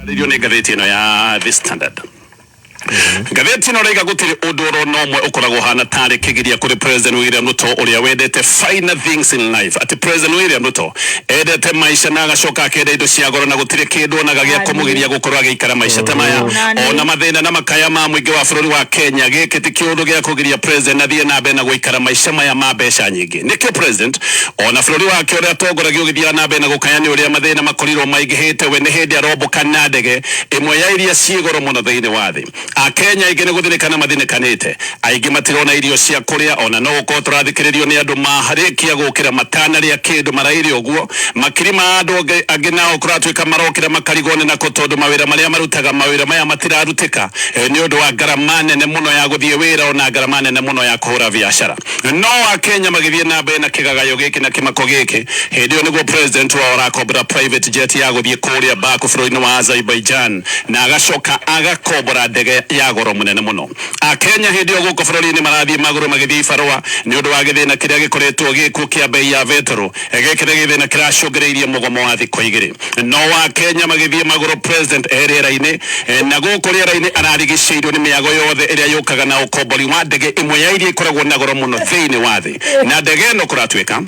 Rĩrio nĩ ngathĩti ĩno ya The Standard. Ngathĩti ĩno ĩraiga gũtirĩ ũndũ oro na ũmwe ũkoragwo ũhana tarĩ kĩgiria kũrĩ President William Ruto ũrĩa wendete finer things in life. Atĩ President William Ruto endete maica na agacoka akenda indo cia goro na gũtirĩ kĩndũ onaga gĩa kũmũgiria gũkorwo agĩikara maica ta maya. Ona mathĩna na makaya ma mũingĩ wa bũrũri wa Kenya, gĩkĩ ti kĩũndũ gĩa kũgiria President athiĩ na mbere na gũikara maica maya ma mbeca nyingĩ. Nĩkĩo President ona bũrũri wake ũrĩa atongoragia ũgĩthiaga na mbere na gũkaya nĩ ũrĩa mathĩna makorirwo maingĩhĩte, we nĩ hĩndĩ arombũka na ndege ĩmwe ya iria ciĩ goro mũno thĩinĩ wa thĩ. Akenya aingĩ nĩ gũthĩnĩkana mathĩnĩkanĩte, aingĩ matirona irio cia kũrĩa, ona no gũkorwo tũrathikĩrĩrio nĩ andũ marĩkia gũkĩra matanarĩa kĩndũ maraire ũguo. Makiri ma andũ angĩ nao kũratuĩka marokĩra makarigwo nĩ nakũ tondũ mawĩra marĩa marutaga mawĩra maya matirarutĩka nĩ ũndũ wa ngarama nene mũno ya gũthiĩ wĩra ona ngarama nene mũno ya kũhũra biacara. No Akenya magĩthiĩ na mbere na kĩgagayo gĩkĩ na kĩmako gĩkĩ, hĩndĩ ĩyo nĩguo president wao arakombora private jet ya gũthiĩ kũrĩa Baku bũrũri-inĩ wa Azerbaijan na agacoka agakombora ndege ya goro mũnene mũno. Akenya hĩndĩ ĩyo gũkũ bũrũri-inĩ marathiĩ magũrũ magĩthiĩ ibarũa nĩ ũndũ wa gĩthĩna kĩrĩa gĩkoretwo gĩkuo kĩa mbei ya betũrũ. Gĩkĩ nĩ gĩthĩna kĩracũngĩrĩirie mũgomo wa thikũ igĩrĩ. No Akenya magĩthiĩ magũrũ president e rĩera-inĩ na gũkũ rĩera-inĩ ararigicĩirio nĩ mĩago yothe ĩrĩa yũkaga na ũkombori wa ndege ĩmwe ya iria ikoragwo na goro mũno thĩinĩ wa thĩ. Na ndege ĩno kũratuĩka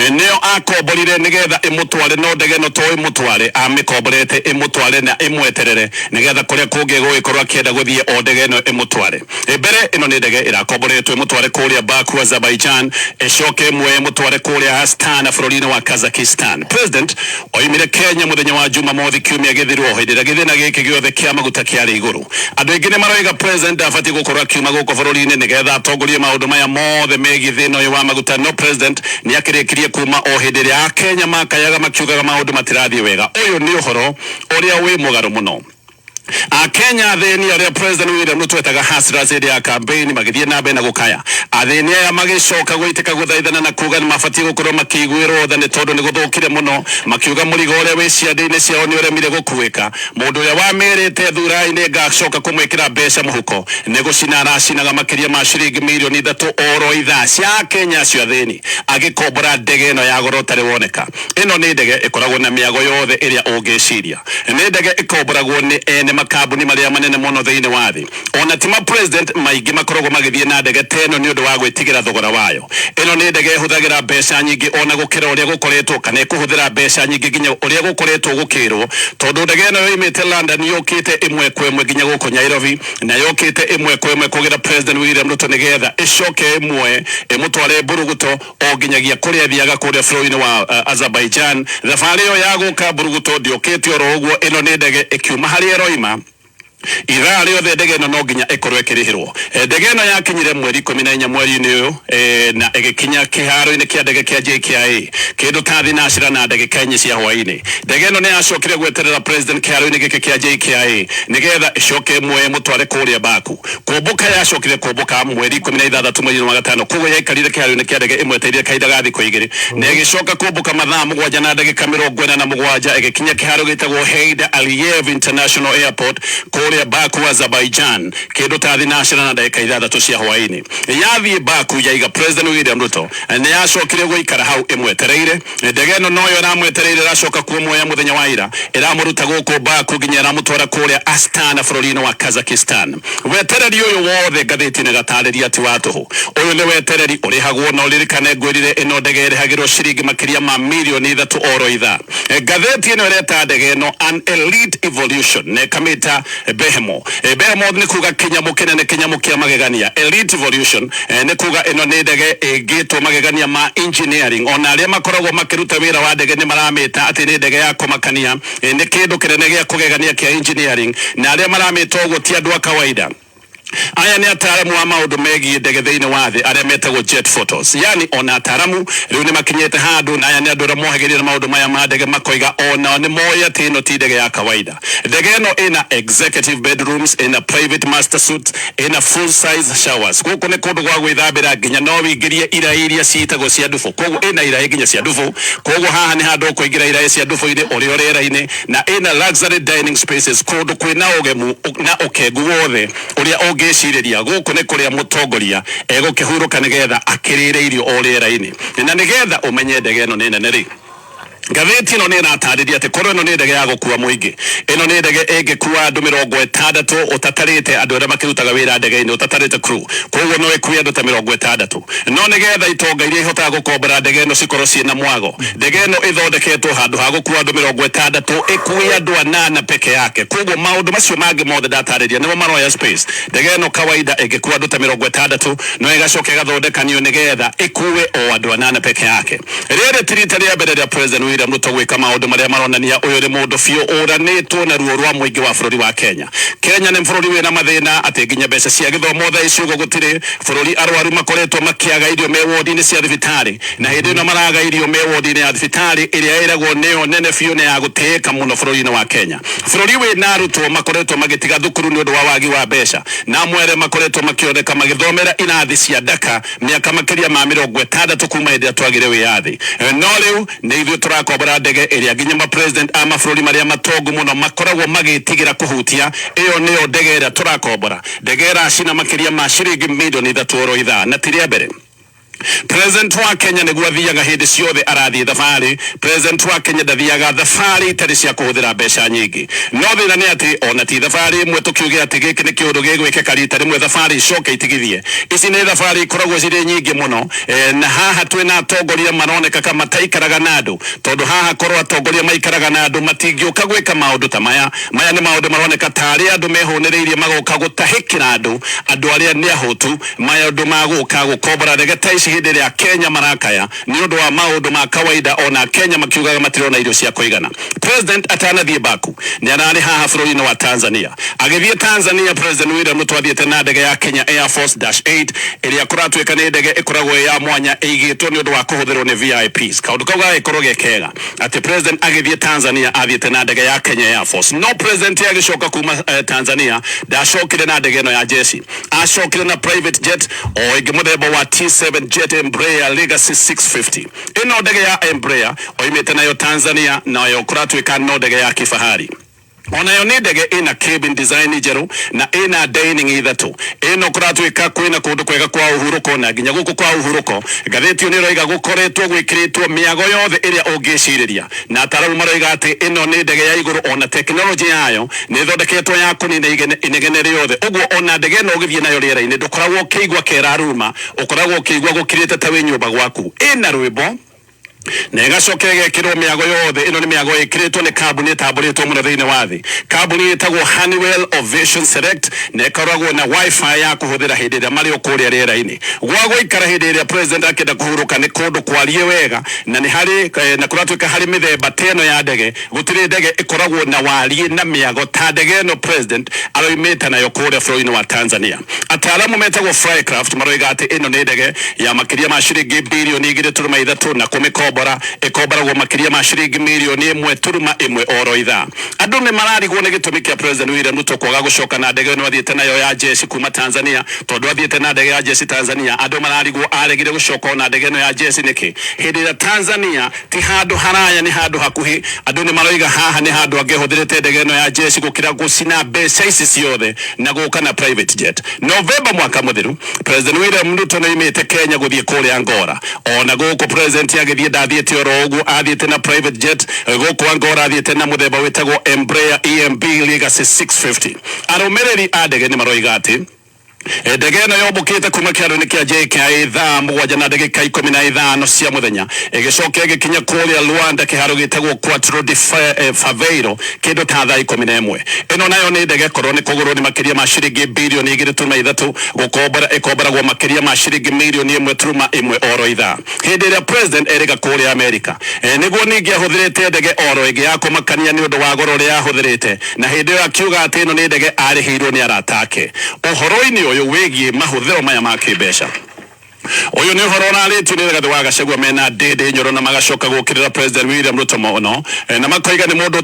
nĩyo akomborire nĩgetha ĩmũtware, no ndege ĩno to ĩmũtware, amĩkomborete ĩmũtware na ĩmweterere nĩgetha kũrĩa kũngĩ egũgĩkorwo akĩenda gũthiĩ o ndege ĩno ĩmũtware. Mbere ĩno nĩ ndege ĩrakomboretwo ĩmũtware kũrĩa Baku, Azerbaijan, ĩcoke ĩmuoye ĩmũtware kũrĩa Astana bũrũri-inĩ wa Kazakhstan. President oimire Kenya mũthenya wa Jumamothi kiumia gĩthiru o hĩndĩ ĩrĩa gĩthĩna gĩkĩ gĩothe kĩa maguta kĩarĩ igũrũ. Andũ aingĩ nĩ maroiga President ndabatiĩ gũkorwo akiuma gũkũ bũrũri-inĩ nĩgetha atongorie maũndũ maya mothe megiĩ thĩna ũyũ wa maguta, no President nĩ akĩrĩkirie kuma o hĩndĩ ĩrĩa Akenya makayaga makiugaga maũndũ matirathiĩ wega. Ũyũ nĩ ũhoro ũrĩa wĩ mũgarũ mũno. Akenya athĩni arĩa President William Ruto etaga hustlers hĩndĩ ya campaign magĩthiĩ na mbere na gũkaya. Athĩni aya magĩcoka gũitĩka gũthaithana na kuga nĩ mabatiĩ gũkorwo makĩiguĩrwo tha nĩ tondũ nĩ gũthũkire mũno, makiuga mũrigo ũrĩa wĩ ciande-inĩ ciao nĩ ũremire gũkuĩka. Mũndũ ũrĩa wamĩrĩte thurai nĩ ngacoka kũmwĩkĩra mbeca mũhuko nĩ gũcina aracinaga makĩria ma ciringi mirioni ithatũ oro ithaa cia Akenya acio athĩni agĩkombora ndege ĩno ya goro ũtarĩ woneka. Ĩno nĩ ndege ĩkoragwo na mĩago yothe ĩrĩa ũngĩciria. Nĩ ndege ĩkomboragwo nĩ ene makambuni marĩa manene mũno thĩinĩ wa thĩ. O na ti ma president maingĩ makoragwo magĩthiĩ na ndege ta ĩno nĩ ũndũ wa gwĩtigĩra thogora wayo. Ĩno nĩ ndege ĩhũthagĩra mbeca nyingĩ o na gũkĩra ũrĩa gũkoretwo kana ĩkũhũthĩra mbeca nyingĩ nginya ũrĩa gũkoretwo gũkĩrwo tondũ ndege ĩno yoimĩte London yũkĩte ĩmwe kwa ĩmwe nginya gũkũ Nyairobi na yũkĩte ĩmwe kwa ĩmwe kũgĩra President William Ruto nĩgetha ĩcoke ĩmuoe ĩmũtware mburuguto o nginyagia kũrĩa athiaga kũrĩa bũrũri-inĩ wa Azerbaijan. Thabarĩ ĩyo ya gũka mburuguto ndĩokĩte oro ũguo, ĩno nĩ ndege ĩkiuma harĩa ĩroima. Ithaa rĩothe ndege ĩno no nginya ĩkorwo ĩkĩrĩhĩrwo. Ndege ĩno yakinyire mweri 14 mweri-inĩ ũyũ na ĩgĩkinya kĩharo-inĩ kĩa ndege kĩa JKIA kĩndũ ta thinacera na ndagĩka inya cia hwaĩ-inĩ. Ndege ĩno nĩ yacokire gweterera President kĩharo-inĩ gĩkĩ kĩa JKIA nĩgetha ĩcoke ĩmuoye ĩmũtware kũrĩa Baku. Kũmbũka yacokire kũmbũka mweri 16 mweri-inĩ wa gatano, koguo yaikarire kĩharo-inĩ kĩa ndege ĩmwetereire kahinda ga thikũ igĩrĩ, na ĩgĩcoka kũmbũka mathaa 7 na ndagĩka 47 ĩgĩkinya kĩharo gĩtagwo Heydar Aliyev International Airport kũrĩa Baku, Azerbaijan, kĩndũ ta thinacera na ndagĩka ithathatũ cia hwaĩ-inĩ. Yathiĩ Baku yaiga President William Ruto nĩ yacokire gũikara hau ĩmwetereire. Ndege ĩno noyo ĩramwetereire ĩracoka kũmuoya mũthenya wa ira, ĩramũruta gũkũ Baku nginya ĩramũtwara kũrĩa Astana bũrũri-inĩ wa Kazakhstan. Wetereri ũyũ wothe ngathĩti-inĩ ĩgatarĩria ti wa tũhũ. Ũyũ nĩ wetereri ũrĩhagwo na ũririkane ngwĩrire ĩno ndege ĩrĩhagĩrwo ciringi makĩria ma mirioni ithatũ oro ithaa. Ngathĩti ĩno ĩreta ndege ĩno an elite evolution na ĩkamĩta Behemoth. Behemoth nĩ kuga kĩnyamũ kĩnene, kĩnyamũ kĩa magegania. Elite Evolution nĩ kuga ĩno nĩ ndege ĩngĩtwo magegania ma engineering. Ona arĩa makoragwo makĩruta wĩra wa ndege nĩ maramĩta atĩ nĩ ndege ya kũmakania, nĩ kĩndũ kĩnene gĩa kũgegania kĩa engineering, na arĩa maramĩta ũguo ti andũ a kawaida. Aya nĩ ataaramu a maũndũ megiĩ ndege thĩinĩ wa thĩ arĩa metagwo jet photos. Yani ona ataaramu rĩu nĩ makinyĩte handũ, na aya nĩ andũ arĩa mohĩgĩrĩire maũndũ maya ma ndege, makoiga onao nĩ moĩ atĩ ĩno ti ndege ya kawaida. Ndege ĩno ĩna executive bedrooms, ĩna private master suite, ĩna full size showers. Gũkũ nĩ kũndũ gwa gwĩthambĩra nginya no wĩingĩrie iraĩ iria ciĩtagwo cia ndubũ. Koguo ĩna iraĩ nginya cia ndubũ. Koguo haha nĩ handũ ũkũingĩra iraĩ cia ndubũ-inĩ ũrĩ o rĩera-inĩ, na ĩna luxury dining spaces, kũndũ kwĩna ũgemu na ũkengu wothe ũrĩa ũngĩcirĩria. Gũkũ nĩ kũrĩa mũtongoria egũkĩhurũka nĩgetha akĩrĩre irio o rĩera-inĩ. Na nĩgetha ũmenye ndege ĩno nĩ nene rĩ, Ngathĩti ĩno nĩ ĩratarĩria atĩ korwo ĩno nĩ ndege ya gũkua mũingĩ, ĩno nĩ ndege ĩngĩkua andũ 60 ũtatarĩte andũ arĩa makĩrutaga wĩra ndege-inĩ, ũtatarĩte crew, koguo no ĩkue andũ ta 60. No nĩgetha itonga iria ihotaga gũkombora ndege ĩno cikorwo ciĩna mwago, ndege ĩno ĩthondeketwo handũ ha gũkua andũ 60 ĩkue andũ anana peke yake. Koguo maũndũ macio mangĩ mothe ndatarĩria nĩmo maroya space. Ndege ĩno kawaida ĩngĩkua andũ ta 60 no ĩgacoka ĩgathondekanio nĩgetha ĩkue o andũ anana peke yake. Rĩrĩ ti rita rĩa mbere rĩa President William Ruto gwĩka maũndũ marĩa maronania ũyũ nĩ mũndũ biũ ũranĩtwo na ruo rwa mũingĩ wa bũrũri wa Kenya. Kenya nĩ bũrũri wĩna mathĩna atĩ nginya mbeca cia gĩthomo thaa ici ũguo gũtirĩ, bũrũri arwaru makoretwo makĩaga irio me wodi-inĩ cia thibitarĩ, na hĩndĩ ĩno maraga irio me wodi-inĩ ya thibitarĩ ĩrĩa ĩragwo nĩyo nene biũ na ya gũtĩĩka mũno bũrũri-inĩ wa Kenya. Bũrũri wĩna arutwo makoretwo magĩtiga thukuru nĩ ũndũ wa wagi wa mbeca, na amwe arĩa makoretwo makĩoneka magĩthomera irathi cia ndaka mĩaka makĩria ma 60 kuma hĩndĩ ĩrĩa twagĩire wĩyathi. No rĩu nĩ ithuĩ tũrakombora ndege ĩrĩa nginya ma president a mabũrũri marĩa matongu mũno makoragwo magĩtigĩra kũhutia. Ĩyo nĩyo ndege ĩrĩa tũrakombora, ndege ĩracina makĩria ma ciringi mirioni 3 oro ithaa, na ti rĩa mbere. President wa Kenya nĩguo athiaga hĩndĩ ciothe arathiĩ thabarĩ. President wa Kenya ndathiaga thabarĩ itarĩ cia kũhũthĩra mbeca nyingĩ. No thĩna nĩ atĩ ona ti thabarĩ ĩmwe tũkiuge atĩ gĩkĩ nĩ kĩũndũ gĩgwĩkĩka rita rĩmwe thabarĩ icoke itigithie. Ici nĩ thabarĩ ikoragwo cirĩ nyingĩ mũno na haha twĩna atongoria maroneka ka mataikaraga na andũ, tondũ haha korwo atongoria maikaraga na andũ matingĩũka gwĩka maũndũ ta maya. Maya nĩ maũndũ maroneka tarĩ andũ mehũnĩrĩirie magoka gũtahĩkĩra andũ, andũ arĩa nĩ ahũtu. Maũndũ ma gũka gũkombora ndege ta ici hĩndĩ ĩrĩa Kenya marakaya nĩ ũndũ wa maũndũ ma kawaida, ona Kenya makiugaga matirona irio cia kũigana. President atanathiĩ Baku nĩ ararĩ haha bũrũri-inĩ wa Tanzania. Agĩthiĩ Tanzania, President William Ruto athiĩte na ndege ya Kenya Air Force Dash 8 ĩrĩa kũratuĩka nĩ ndege ĩkoragwo ĩ ya mwanya ĩigĩtwo nĩ ũndũ wa kũhũthĩrwo nĩ VIPs. Kaũndũ kau gagagĩkorwo ge kega atĩ President agĩthiĩ Tanzania athiĩte na ndege ya Kenya Air Force. No President agĩcoka kuma Tanzania ndacokire na ndege ĩno ya jeshi, acokire na private jet o ĩngĩ mũthemba wa T7 Jet Embraer Legacy 650. Ĩno ndege ya Embraer oimĩte nayo Tanzania, nayo kũratuĩka no ndege ya kifahari. Onayo nĩ ndege ĩna cabin design njerũ na ĩna dining ithatũ. Ĩno kũratuĩka kwĩna kũndũ kwega kwa ũhurũko, na nginya gũkũ kwa ũhurũko ngathĩti ĩyo nĩ ĩroiga gũkoretwo gwĩkĩrĩtwo mĩago yothe ĩrĩa ũngĩcirĩria, na ataaramu maroiga atĩ ĩno nĩ ndege ya igũrũ, ona tekinoronjĩ yayo nĩ ĩthondeketwo ya kũnina inegene rĩothe. Ũguo ona ndege ĩno ũgĩthiĩ nayo rĩera-inĩ ndũkoragwo ũkĩigua keraruma, ũkoragwo ũkĩigua gũkirĩte ta wĩ nyũmba gwaku. Ĩna rwĩmbo na ĩgacoka ĩgekĩrwo mĩago yothe. Ĩno nĩ mĩago ĩkĩrĩtwo nĩ kambuni ĩtambũrĩtwo mũno thĩinĩ wa thĩ, kambuni ĩtagwo Honeywell Ovation Select, na ĩkoragwo na wifi ya kũhũthĩra hĩndĩ ĩrĩa marĩ o kũrĩa rĩera-inĩ. Gwa gũikara hĩndĩ ĩrĩa president akĩenda kũhurũka nĩ kũndũ kwarie wega, na nĩ harĩ na kũratuĩka harĩ mĩthemba ta ĩno ya ndege, gũtirĩ ndege ĩkoragwo na wariĩ na mĩago ta ndege ĩno president aroimĩte nayo kũrĩa bũrũri-inĩ wa Tanzania. Ataaramu metagwo Flycraft maroiga atĩ ĩno nĩ ndege ya makĩria ma ciringi bilioni 2.3, na kũmĩkombora ĩkomboragwo makĩria ma ciringi mirioni 1.1 oro ithaa. Andũ nĩ mararigwo nĩ gĩtũmi kĩa President William Ruto kwaga gũcoka na ndege ĩno athiĩte nayo ya jeshi kuma Tanzania, tondũ athiĩte na ndege ya jeshi Tanzania. Andũ mararigwo aregire gũcoka ona ndege ĩno ya jeshi nĩkĩ hĩndĩ ĩrĩa Tanzania ti handũ haraya, nĩ handũ hakuhĩ. Andũ nĩ maroiga haha nĩ handũ angĩhũthĩrĩte ndege ĩno ya jeshi gũkĩra gũcina mbeca ici ciothe na gũka na private jet. Novemba mwaka mũthiru, President William Ruto nĩ oimĩte Kenya gũthiĩ kũrĩa Angola. Ona gũkũ president agĩthiĩ ndathiĩte oro ũguo, athiĩte na private jet. Gũkũ Angola athiĩte na mũthemba wĩtagwo Embraer EMB Legacy 650. Arũmĩrĩri a ndege nĩ maroiga atĩ ndege ĩno yombũkĩte kuma kĩharo-inĩ kĩa JKIA thaa 7:15 cia mũthenya, ĩgĩcoka ĩgĩkinya kũrĩa Luanda kĩharo gĩtagwo Quatro de Fevereiro kĩndũ ta thaa 11. Ĩno nayo nĩ ndege korwo nĩ kũgũrwo nĩ makĩria ma ciringi bilioni 2.3, gũkombora ĩkomboragwo makĩria ma ciringi mirioni 1.1 oro ithaa. Hĩndĩ ĩrĩa president erĩga kũrĩa Amerika, nĩguo ningĩ ahũthĩrĩte ndege oro ĩngĩ ya kũmakania nĩ ũndũ wa goro ũrĩa ahũthĩrĩte, na hĩndĩ ĩyo akiuga atĩ ĩno nĩ ndege arĩhĩirwo nĩ arata ake. Ũhoro-inĩ ũyũ wĩgiĩ mahũthĩro maya ma kĩmbeca, ũyũ nĩ ũhoro ũrarĩtio nĩ Rigathĩ wa Gachagua mena Ndindi Nyoro, na magacoka gũkĩrĩra President William Ruto mũno, na makoiga nĩ mũndũ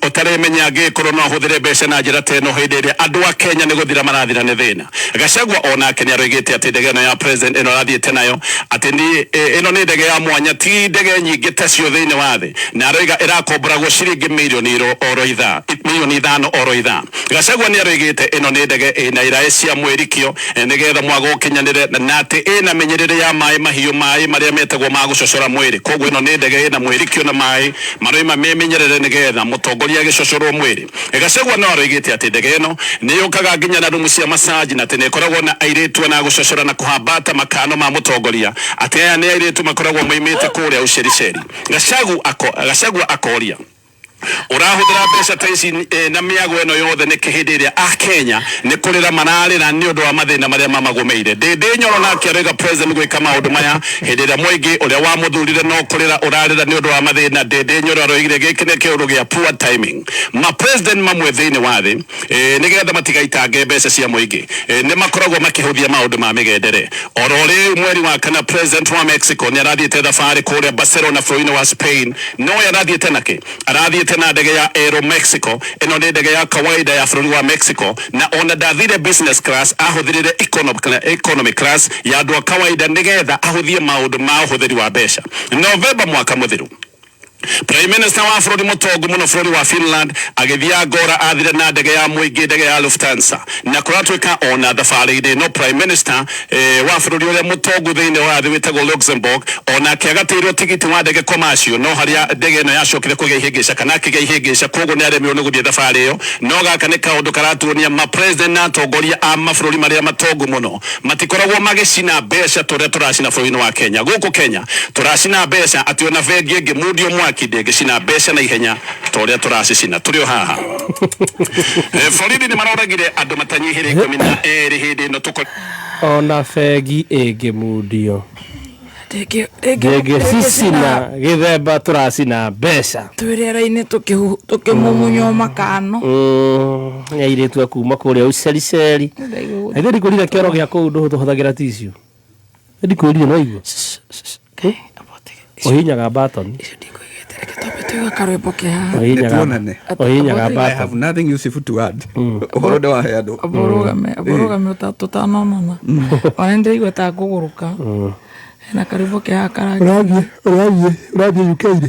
ũtaremenya angĩkorwo no ahũthĩre mbeca na njĩra ta ĩno hĩndĩ ĩrĩa andũ a Kenya nĩ gũthira marathira nĩ thĩna. Gachagua onake nĩ aroigĩte atĩ ndege ĩno ya president ĩno arathiĩte nayo atĩ nĩ ĩno nĩ ndege ya mwanya, ti ndege nyingĩ tacio thĩinĩ wa thĩ, na aroiga ĩrakomboragwo ciringi mirioni oro ithaa 5 milioni oro ithaa. Gachagua nĩ aroigĩte ĩno nĩ ndege ĩna iraĩ cia mwĩrikio nĩgetha mwago ũkinyanĩre, na atĩ ĩna mĩnyĩrĩrĩ ya maĩ mahiũ, maĩ marĩa metagwo ma gũcocora mwĩrĩ. Koguo ĩno nĩ ndege ĩna mwĩrikio na maĩ maroima me mĩnyĩrĩre nĩgetha mũtongoria agĩcocorwo mwĩrĩ. Gachagua no aroigĩte atĩ ndege ĩno nĩ yũkaga nginya na rumu cia massage na atĩ nĩ ĩkoragwo na airĩtu ana gũcocora na kũhambata makano ma mũtongoria, atĩ aya nĩ airĩtu makoragwo moimĩte kũrĩa Usherisheri. Gachagua akoria ũrahũthĩra mbeca ta ici na mĩago ĩno yothe nĩkĩ hĩndĩ ĩrĩa akenya nĩ kũrĩra mararĩra nĩ ũndũ wa mathĩna marĩa mamagũmĩire. Ndĩndĩ Nyoro nake aroiga president gwĩka maũndũ maya hĩndĩ ĩrĩa mũingĩ ũrĩa wamũthurire no kũrĩra ũrarĩra nĩ ũndũ wa mathĩna. Ndĩndĩ Nyoro aroigire gĩkĩ nĩ kĩũndũ gĩa poor timing. Ma president mamwe thĩinĩ wa thĩ nĩgetha matigaitange mbeca cia mũingĩ nĩ makoragwo makĩhũthia maũndũ ma mĩgendere. Oro rĩu mweri wa kana president wa Mexico nĩ arathiĩte thabarĩ kũrĩa Barcelona bũrũri-inĩ wa Spain. No arathiĩte nakĩ? Arathiĩte na ndege ya Aero Mexico. Ĩno nĩ ndege ya kawaida ya bũrũri wa Mexico, na ona ndathire business class, ahũthĩrire economy class ya andũ a kawaida nĩgetha ahũthie maũndũ ma ũhũthĩri wa mbeca. Novemba mwaka mũthiru, Prime Minister wa bũrũri mũtongu mũno bũrũri wa Finland agĩthiĩ Angola athire na ndege ya mũingĩ, ndege ya Lufthansa, na kũratuĩka ona thabarĩ-inĩ no Prime Minister wa bũrũri ũrĩa mũtongu thĩinĩ wa thĩ wĩtagwo Luxembourg onake agatĩirwo tigiti wa ndege commercial, no harĩa ndege ĩno yacokire kũgĩa ihĩngĩca kana akĩgĩa ihĩngĩca, koguo nĩ aremirwo nĩ gũthiĩ thabarĩ ĩyo. No gaka nĩ kaũndũ karatuonia ma president na atongoria a mabũrũri marĩa matongu mũno matikoragwo magĩcina mbeca ta ũrĩa tũracina bũrũri-inĩ wa Kenya. Gũkũ Kenya tũracina mbeca atĩ ona bengi ĩngĩmundio mwaki ndĩngĩcina mbeca na ihenya ta ũrĩa tũracicina tũrĩ o haha. Borithi nĩ maroragire andũ matanyihĩire 12 hĩndĩ ĩno tũko Ona bengi ĩngĩmundio ndĩngĩcicina gĩthemba tũracina mbeca. Twĩ rĩera-inĩ tũkĩmumunywo makano. Nĩ airĩtu a kuma kũrĩa Ucericeri. Na ithe ndikwĩrire kĩoro gĩa kũu ndũhũthagĩra tissue. Ndikwĩrire no igua. Ũhihinyaga button. Icio ndikuigĩte, reke twambe tũigue karwĩmbo ke haha. Ũhihinyaga Nĩtuonane. Ũhihinyaga I button. have nothing useful to add. Ũhoro ndĩwahe andũ. Amba ũrũgame, amba ũrũgame tũtanonana. Ona nĩ ndĩraigua ta ngũgũrũka. Hena karwĩmbo ke haha karangi. Ũrathiĩ ũrathiĩ ũrathiĩ UK rĩ?